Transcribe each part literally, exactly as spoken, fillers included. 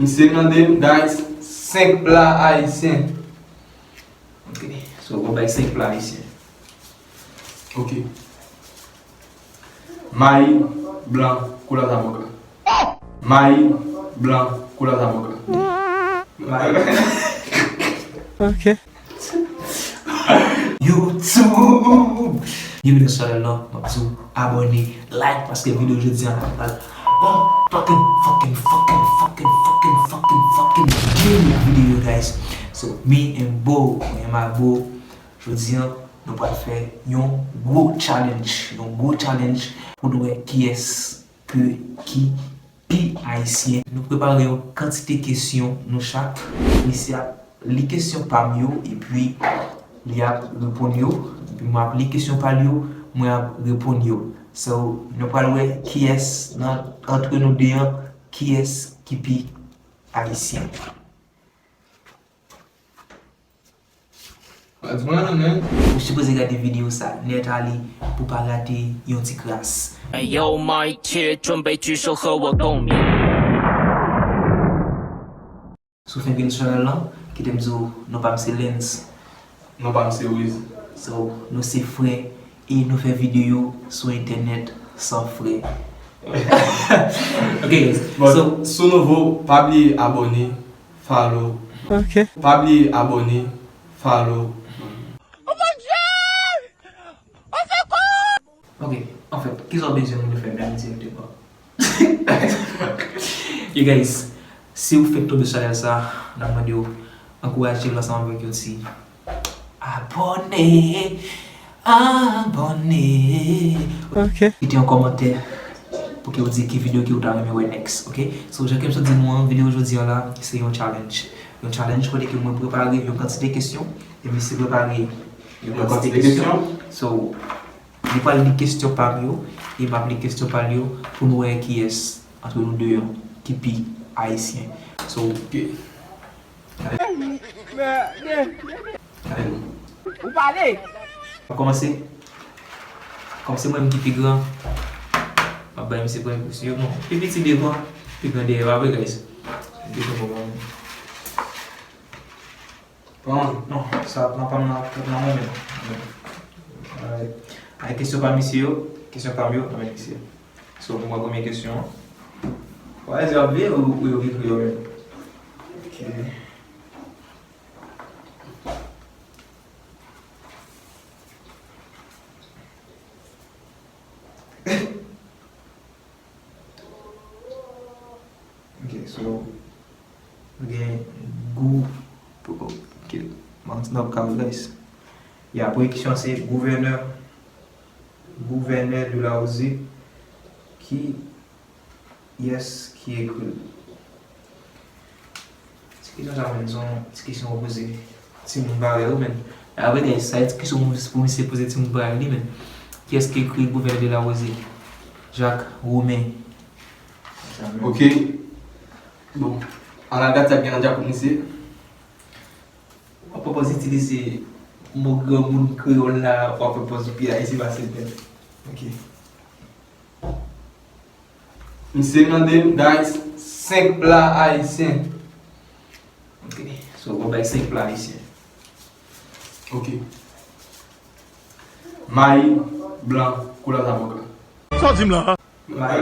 Misye mande m, guys, senk pla ayisyen. Ok, so, bon, bay senk pla ayisyen. Ok. Mayi blan koulè zaboka. Mayi blan koulè zaboka. Mayi. Ok. YouTube! Byenveni sou chanèl lan, m ap di w abòne, like, paske videyo jodi an la pral bon fucking, fucking, fucking, fucking, fucking, fucking, fucking good videyo, guys. So, me and Bo, mwen ak Bo, jodi an, nou pral fè yon gwo challenge, yon gwo challenge pou nou wè kiyès ke ki pi ayisyen. Nou prepare yon kantite kesyon, nou chak. Misye ap li kesyon pa m yo, epi li ap reponn yo. Epi mwen ap li kesyon pa l yo, mwen ap reponn yo. So, nou pral wè kiyès nan, antre nou de an, kiyès ki pi ayisyen. Ou sipoze gade videyo sa nèt ale pou pa rate yon ti kras. Hey yo, my kid, 准备举手和我共鸣。 Si w fenk vin sou chanèl lan, kite m di w, non pa m se Lens. Non pa m se Wiz. So, nou se frè e nou fè videyo sou entènèt san frè. Ok, guys. Bon, so, si w nouvo, pa bliye abòne, follow. Ok. Pa bliye abòne, follow. Ok, anfèt, kisa w bezwen moun yo fè menm direkteman? You guys, si w fèk tonbe sou chanèl sa, n ap mande w ankouraje l ansanm avèk yon ti abòne. Abòne. Ok. Kite yon kòmantè pou ke w di ki videyo ke w ta renmen wè next, ok? So, jan ke m sot di nou an, videyo jodi an la, se yon challenge. Yon challenge kote ke mwen prepare yon kantite kesyon, e misye prepare yon kantite kesyon. So, li pral li kesyon pa m yo, e m ap li kesyon pa l yo pou nou wè kiyès antre nou de an ki pi ayisyen. So, ok. Ou pale! Kòmanse. Kòm se mwen menm ki pi gran, m ap bay misye premye kesyon. Bon, pi piti devan, pi gran dèyè, pa vre, guys? Kesyon pou mwen. Bon, non, sa pran pa m nan, pran pa m nan men. Alright. Ay, kesyon pa misye yo, kesyon pa m yo, nan men misye. So, pou mwen, premye kesyon. Wè, di ap veye ou, ou yo ki ekri yo menm? Ok. Ok, so, nou gen gou, ok, Martine ap ka guys. Ya, premye kesyon se gouvènè, gouvènè de la Rosée, ki Yes, ki ekri l. Ti kesyon sa menm, se yon ti kesyon w poze timoun parèy ou menm. Apre, sa e ti kesyon pou misye poze timoun parèy li menm. Kiyès ki ekri Gouvènè de la Rosée? Jacques Romain. Sa menm. Ok. Bon. Ann al gad sa k gen nan djakout misye. W ap fè pòz itilize mo granmoun kreyòl la, w ap fè pòz ou pi ayisyen pase l menm. Ok. Misye mande m, guys, senk pla ayisyen. Ok. So, bon, bay senk pla ayisyen. Ok. Mayi blan koulè zaboka. Sa w di m la? Mayi.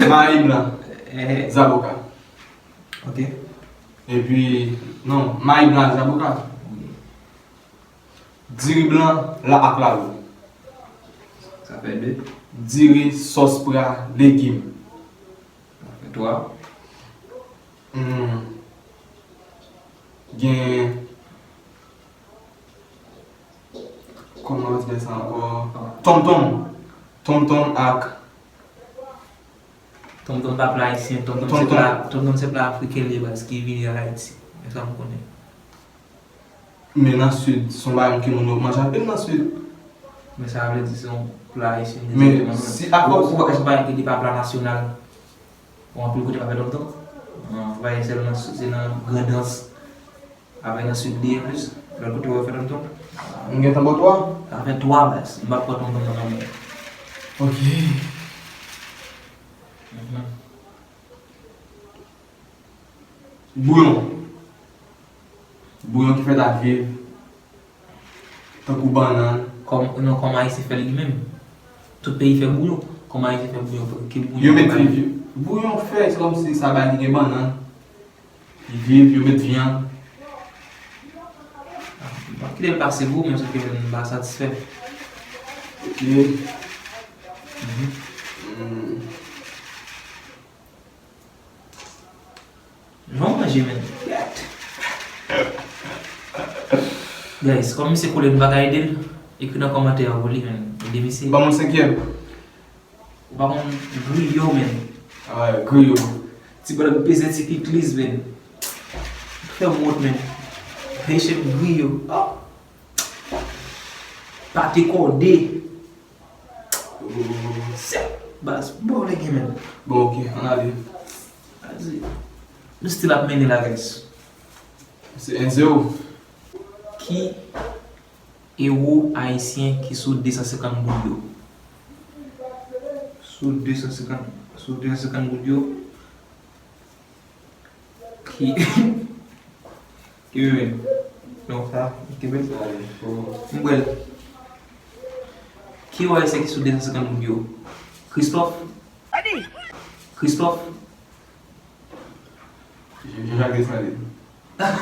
Mayi blan. Eh. Zaboka. Ok. Epi, non, mayi blan ak zaboka. Ok. Diri blan la ak lalo. Sa fè de. Diri sòs pra legim. Sa fè twa. Hmm. Gen, kòman yo di sa ankò? Tonmtonm. Tonmtonm ak Tonmtonm pa pla ayisyen, tonmtonm se pla, tonmtonm se pla afriken li ye baz ki vini Ayiti. E sa m konnen. Men nan sid, se yon bagay ke moun yo manje anpil nan sid. Men sa vle di se yon pla ayisyen. Men si akò ou, ou, èske w pa wè ke li pa pla nasyonal? Bon, anpil kote pa fè tonmtonm. An, se pa sèlman nan sid, se nan Grandans. Avè nan sid li ye plis. Lòt kote w fè tonmtonm. M gentan ba w twa. Sa fè twa baz. M pa pran tonmtonm nan men. Ok. Bouyon. Bouyon ki fèt ak viv. Tankou bannann. Kòm, non, kòm Ayisyen fè l li menm. Tout peyi fè bouyon. Kòm Ayisyen fè bouyon, ki bouyon? Yo met viv. Bouyon fè, se kòmsi sa bay li gen bannann. Li viv, yo met vyann. M ap kite l pase pou ou, men se ke m pa satisfè. Ok. Mhm. Hmm. Jan w manje, men. Guys, kòm misye kole, nou pa ka ede l, ekri nan kòmantè a pou li, men. Ede misye. Ban m yon senkyèm. Ou pa konn griyo, men. Ah, griyo. Ti bòlèt peze ti pikliz, men. Fè m wont, men. Peze griyo. Ah. Pate kòde. Se baz, bon, lè gen men. Bon, ok, ann ale. Vas-y. Nou still ap mennen la, guys. Se en zero. Ki ewo ayisyen ki sou de san senkant goud yo? Sou de san senkant, sou de san senkant goud yo. Ki, ki menm? Non, sa, kenbe l. M bwè l. Ki ewo ayisyen ki sou de san senkant goud yo? Christophe? Christophe? Jean-Jacques Dessalines.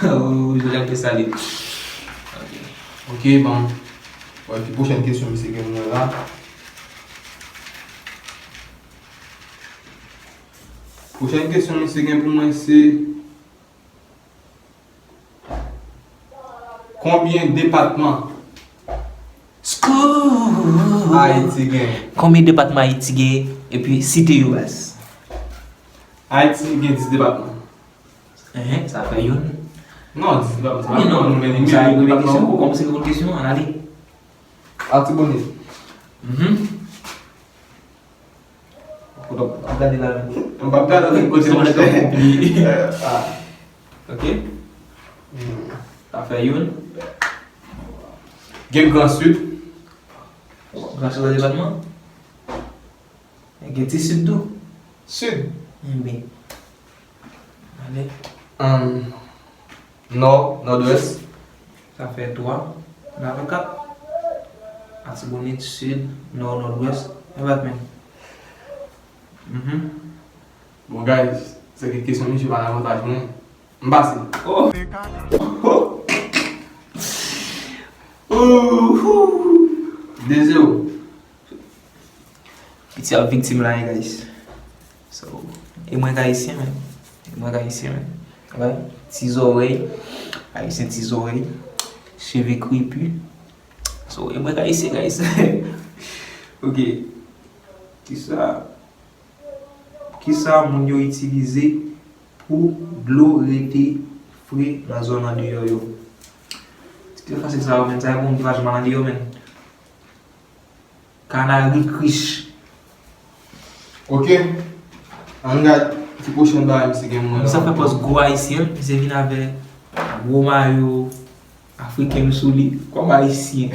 Oh, Jean-Jacques Dessalines. Ok. Ok, bon. Bon, epi pwochèn kesyon misye gen pou mwen la. Pwochèn kesyon misye gen pou mwen se, konbyen depatman Ayiti gen? Konbyen depatman Ayiti gen? Epi site yo, baz. Ayiti gen dis depatman. Enhen, sa fè youn. Non, dis depatman, se pa youn, men li gen depatman. Kòm se yon kesyon, ann ale. Latibonit. Mhm. Ou t ap gade la menm. M p ap gade nan kote, monchè. Ok. Sa fè youn. Gen Gran Sid. Gran Sid nan depatman? Gen ti Sid tou. Sid. Enben. Ale. Nò, Nòdwès. Sa fè twa. N ap fè kat. Latibonit, Sid, Nò, Nòdwès. E bat men. Mhm. Bon, guys, se ke kesyon misye pa nan avantaj mwen. M pase. Oh! Oh! Ouhou! De zewo. Piti ap viktim la, guys. So, e mwen k ayisyen, men. E mwen k ayisyen, men. Right? Ti zòrèy. Ayisyen ti zòrèy. Cheve krepi. So, e mwen k ayisyen, guys. Ok. Kisa, kisa moun yo itilize pou dlo rete fre nan zòn andeyò yo? Ti fasil sa yo, men. Sa e pou moun ki pa janm al andeyò, men. Kanari krich. Ok. Ann gad ki pwochèn bagay misye gen pou mwen la. Misye fè pòz gwo ayisyen, misye vin avè gwo mayo afriken sou li kòm ayisyen.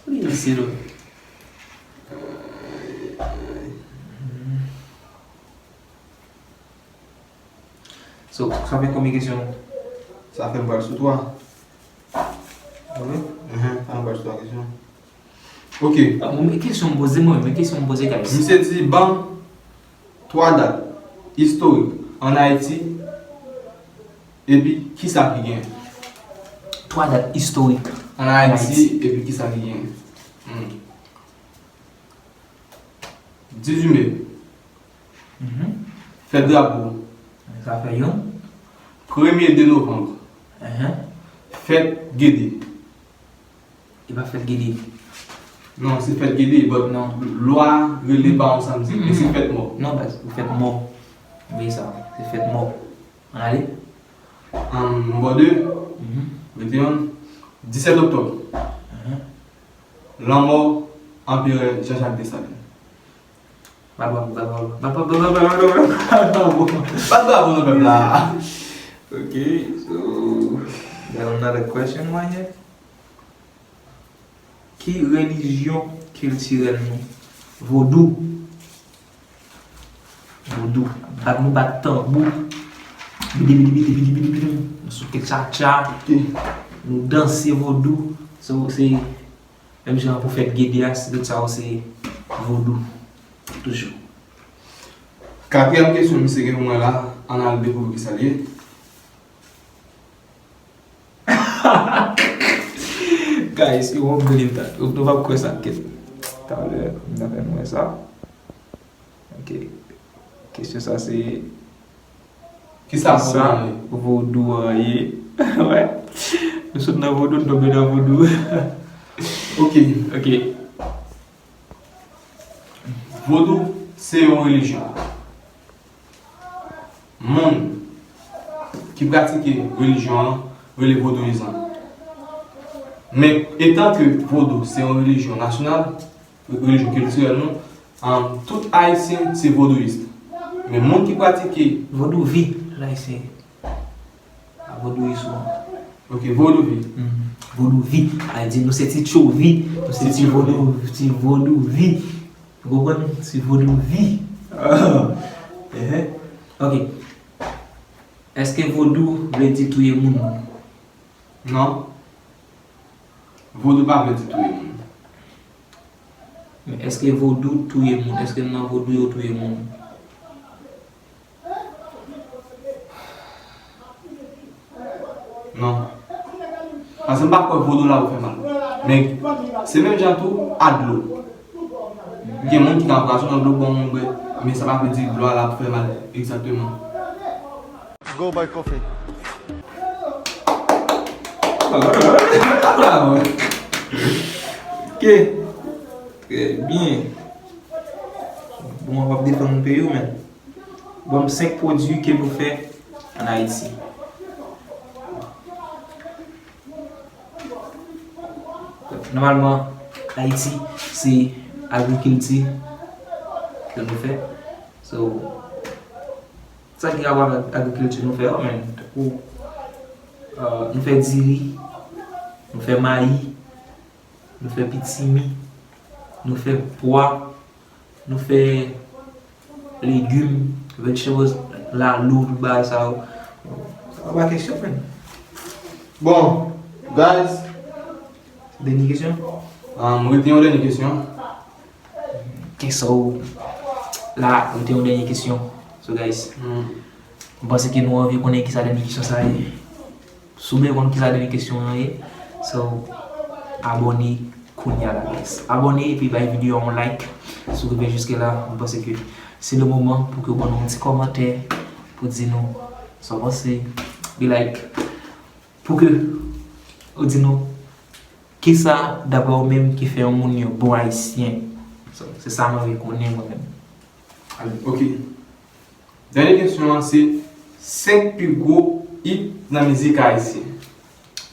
Li misye dòmi. So, sa fè konbyen kesyon? Sa fè m pral sou twa. Wi. Mhm, sa m pral sou twa kesyon. Ok. Ah, bon, men kesyon m poze mwen, men kesyon m poze, guys. Misye di, ban twa dat istorik ann Ayiti, epi kisa ki gen? Twa dat istorik ann Ayiti, epi kisa ki gen? Hmm. Dizuit me. Mhm. Fèt drapo. Sa fè youn. Premye de novanm. Enhen. Fèt Gede. E pa fèt Gede. Non, se fèt Gede, but non, lwa rele pa yon samdi, men se fèt mò. Non, baz, ou fèt mò. Oubyen sa, se fèt mò. Ann ale. Ann, nonbò de, mhm, mete yon, disèt oktòb. Mhm. Lanmò Anperè Jean Jacques Dessalines. Bat bravo, bat bravo. Bat bravo, bat bravo, bat bravo, bat bravo. Bat bravo nan pèp la. Ok, so, got another question right here. Ki relijyon kiltirèl nou? Vodou. Vodou. Bat, nou bat tanbou. Bidi, bidi, bidi, bidi, bidi, bidi. Nou souke tchatcha. Nou danse vodou. So, se menm jan pou fèt Gede a, se tout sa yo se vodou. Toujou. Katriyèm kesyon misye gen pou mwen la, ann al dekouvri kisa l ye. Guys, yo won't believe that. Nou p ap kwè sa, kèt. Talè, m ta fè nou wè sa. Ok. Kesyon sa se, kisa vodou an ye? Vodou an ye? Wè. Nou sot nan vodou, nou tonbe nan vodou. Ok. Ok. Vodou se yon relijyon. Moun ki pratike relijyon an rele vodouyizan. Men, etan ke vodou se yon relijyon nasyonal, relijyon kiltirèl nou, um, tout Ayisyen se vodouyis. Men moun ki pratike vodou vi, Ayisyen. A vodouyis ou an. Ok, vodou vi. Mhm. Vodou vi. A di nou se ti tchovi, nou se ti vodou, ti vodou vi. Ou konprann? Ti vodou vi. Ehe. Ok. Èske vodou vle di touye moun? Non. Vodou pa vle di touye moun. Men èske vodou touye moun? Èske nan vodou yo touye moun? Non. Paske m pa kwè vodou la pou fè mal. Men, se menm jan tou a dlo. Gen moun ki ka anpwazonnen dlo, bon, moun bwè, men sa pa vle di dlo a la pou fè mal egzakteman. Go buy coffee. Ok. Trè byen. Bon, w ap defann peyi w, men. Ban m senk pwodui ke nou fè ann Ayiti. Nòmalman, Ayiti, se agrikilti ke nou fè. So, sa ki rapò avèk agrikilti nou fè yo, men, tankou, euh, nou fè diri, nou fè mayi, nou fè pitimi, nou fè pwa, nou fè legim, vegetables, lalo, tout bagay sa yo. Sa pa kesyon, men. Bon, guys. Dènye kesyon? Um, rete yon dènye kesyon. Kesyon la, rete yon dènye kesyon. So, guys, hmm, m panse ke nou anvi konnen kisa dènye kesyon sa ye. Si w bezwen konn kisa dènye kesyon an ye, so, abòne kounye a la, guys. Abòne epi bay videyo a yon like. Si w rive jiske la, m panse ke se le moman pou ke w ban nou yon ti kòmantè, pou di nou sa w panse. Be like, pou ke w di nou kisa, daprè w menm, ki fè yon moun yon bon Ayisyen? So, se sa m anvi konnen mwen menm. Ok. Dènye kesyon an se senk pi gwo hit nan mizik ayisyen.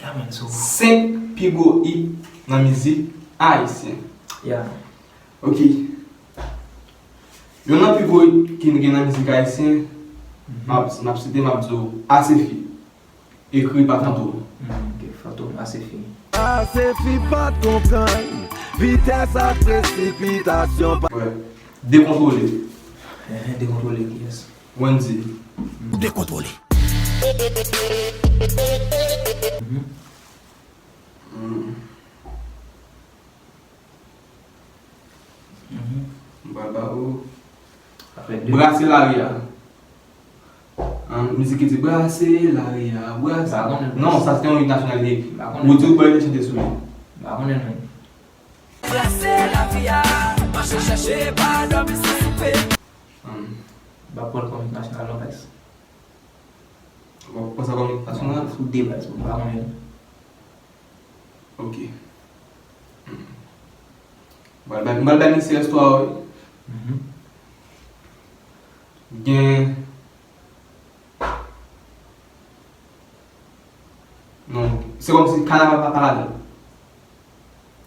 Yeah, man, so. Senk pi gwo hit nan mizik ayisyen. Yeah. Ok. Youn nan pi gwo hit ki gen nan mizik ayisyen, mhm, m ap, m ap site, m ap di w, Asefi. Ekri pa Fantom. Hmm, ok, Fantom, Asefi. Asefi pa t konprann vitès ak presipitasyon pa. Wè. Dekontwole. Ehe, Dekontwole, yes. Wendy. Hmm. Dekontwole. Mhm. Hmm. Mhm. M pral ba ou. Sa fè de. Brase lari a. An, mizik ki di brase lari a, brase. M pa konnen. Non, sa se te yon hit nasyonal li. M pa konnen. Roody Boy te chante sou li. M pa konnen non. Brase lari a, mache chèche pa dòmi san soupe. An. M pa pran l kòm hit nasyonal non, guys. Ou pa pran sa kòm hit nasyonal? Sou de, guys, m pa konnen. Ok. M pral bay, m pral bay misye istwa a, wi. Mhm. Gen, non, se kòmsi kanaval pa, pa ladan.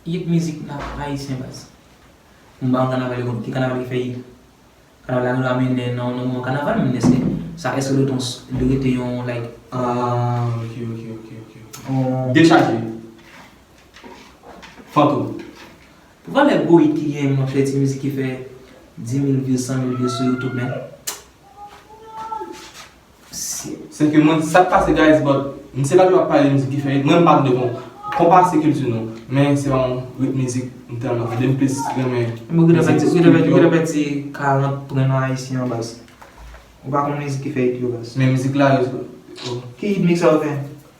Hit mizik nan ayisyen, baz. M pa yon kanaval, ki kanaval ki fè hit? Kanaval la nou la mennen nan, nan moman kanaval, men èske sa, èske le ton s-, li rete yon, like, ah, ok, ok, ok, ok, ok. Yon dechaje. Fantom. Pou valè gwo hit ki genyen, m ap fè ti mizik ki fè dis mil views, san mil views sou YouTube, men. Se ke mwen, sa k pase, guys, but m se pa tou ap pale mizik ki fè it, mwen m pa tande bon. Konpa se kilti nou, men se pa yon rit mizik m tèlman tande, m plis renmen. Mwen gen dwa fè ti, gen dwa fè ti, gen dwa fè ti karant pran nan ayisyen an baz. Ou pa konn mizik ki fè it yo baz. Men mizik la yo. Ki it mizik sa yo fè?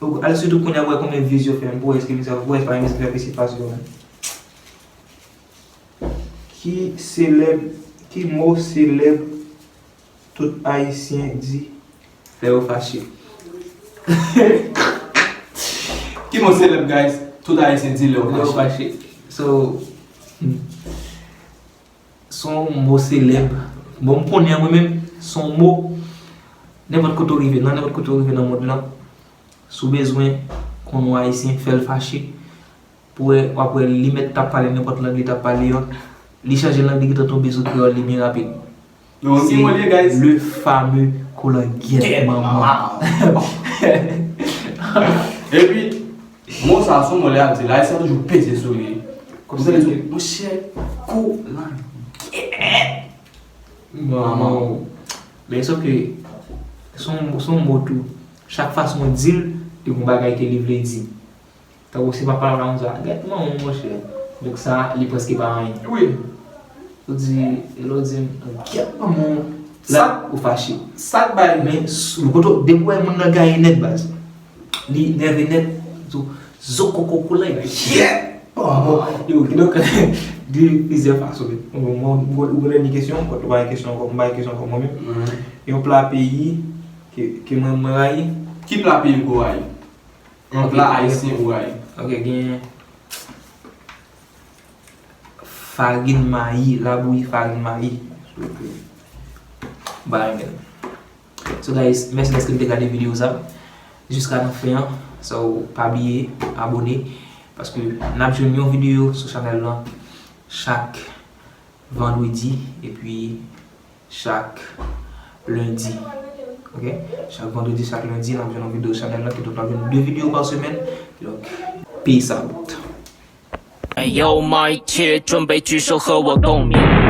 Ou al sou YouTube kounye a pou wè konbyen views yo fè, pou wè èske mizik sa, pou wè èske pa gen mizik ki fè plis it pase yo menm. Ki selèb, ki mo selèb tout ayisyen di lè yo fache? Ki mo selèb, guys, tout ayisyen di lè yo Lè yo fache? fache. So, hmm. Se yon mo selèb. Bon, m konnen mwen menm, se yon mo, nenpòt kote w rive, nan nenpòt kote w rive nan mond lan, si w bezwen konn yon ayisyen, fè l fache, pou wè, w ap wè li mèt t ap pale nenpòt lang li t ap pale an, li chanje lang li gentan tonbe sou kreyòl li byen rapid. Nou konn ki mo l ye, guys? Le fameux kolangyèt manman. Epi, mo sa, se yon mo lè ap di l, ayisyen toujou peze sou li. Ou tande di, monchè, kolangyèt. Manman. Men sòf ke se yon, se yon mo tou. Chak fason w di l, li gen yon bagay ke li vle di. Tankou si papa w ta konn sa, gèt manman w monchè. Donk sa, li prèske pa anyen. Wi. Ou di, lè w di m, gèt manman w, Sa- la, ou fache. Sa k bay. Men, s- ou kote, depi w wè moun nan gaye nèt baz. Li nève nèt, tou, zo koko koulè, yeah! Oh, yo, donk, de plizyè fason, men. Bon, mwen, ou, ou gen dènye kesyon, ou pa gen kesyon ankò, mwen pa gen kesyon ankò mwen menm. Yon pla peyi ke, ke mwen, mwen rayi. Ki pla peyi ou rayi? Yon Ok, pla ok. Ayisyen ou rayi? Ok, gen farin mayi, labouyi farin mayi. Bagay menm. So guys, mèsi dèske nou te gade videyo sa jiska nan fen an. So, pa bliye abone, paske n ap jwenn yon videyo sou chanèl lan chak vandredi epi chak lendi. Ok? Chak vandredi, chak lendi, n ap jwenn yon videyo sou chanèl lan, kidonk n ap jwenn de videyo pa semèn. Kidonk, peace out. Yo, my kid, 准备举手和我共鸣。